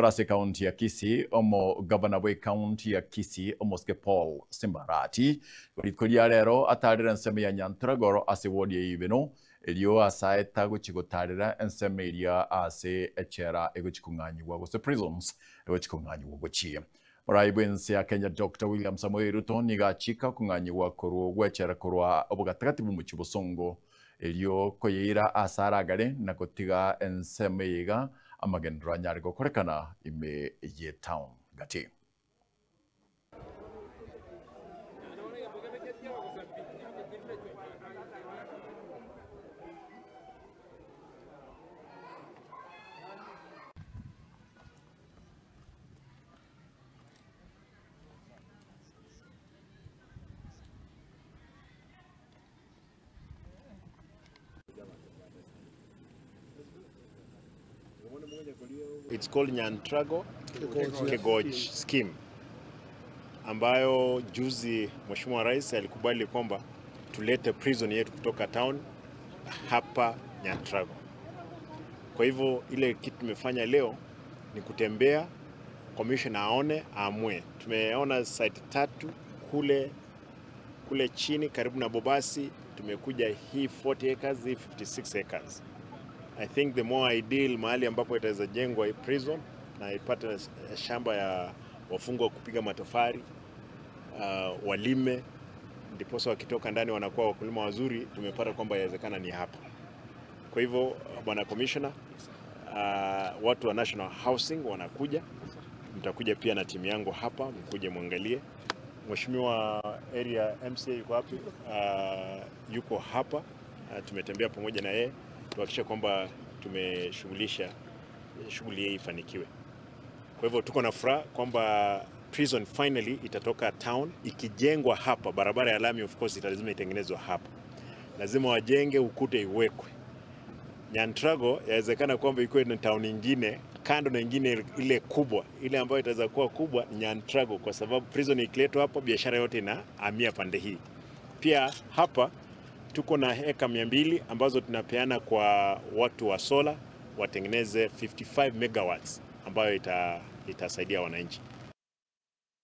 Ase kaunti ya Kisii omo governor we kaunti ya Kisii omoske Paul Simbarati rikoria rero atarira enseme ya Nyantragoro ase wodi ya Ibeno elio asaeta gochigotarira enseme iria ase echera egochikung'anyiwa gose prisons egochikung'anyiwa gochie Morai ya Kenya Dr. William Samoei Ruto nigachika kung'anyiwa korwo gwechera korwa obogatagati bumuchi bosongo elio koyeira asaragare na gotiga enseme iga amagendro anyare gokorekana ime ye town gati. It's called Nyantrago Kegoj Scheme, ambayo juzi Mheshimiwa Rais alikubali kwamba tulete prison yetu kutoka town hapa Nyantrago. Kwa hivyo ile kitu tumefanya leo ni kutembea, commissioner aone, aamue. Tumeona site tatu kule chini karibu na Bobasi, tumekuja hii 40 acres, hii 56 acres. I think the more ideal mahali ambapo itaweza jengwa prison na ipate shamba ya wafungwa kupiga matofari, walime, ndiposa wakitoka ndani wanakuwa wakulima wazuri. Tumepata kwamba inawezekana ni hapa. Kwa hivyo bwana commissioner, watu wa National Housing wanakuja, mtakuja pia na timu yangu hapa, mkuje muangalie. Mheshimiwa area MCA yuko wapi? Yuko hapa. Tumetembea pamoja na yeye tuhakikishe kwamba tumeshughulisha shughuli hii ifanikiwe. Kwa hivyo tuko na furaha kwamba prison finally itatoka town ikijengwa hapa. Barabara ya lami of course italazima itengenezwe hapa. Lazima wajenge ukuta iwekwe. Nyantrago yawezekana kwamba ikuwe na town nyingine kando na nyingine ile kubwa, ile ambayo itaweza kuwa kubwa Nyantrago, kwa sababu prison ikiletwa hapa biashara yote inahamia pande hii. Pia hapa tuko na eka 200 ambazo tunapeana kwa watu wa sola watengeneze 55 megawatts ambayo itasaidia wananchi.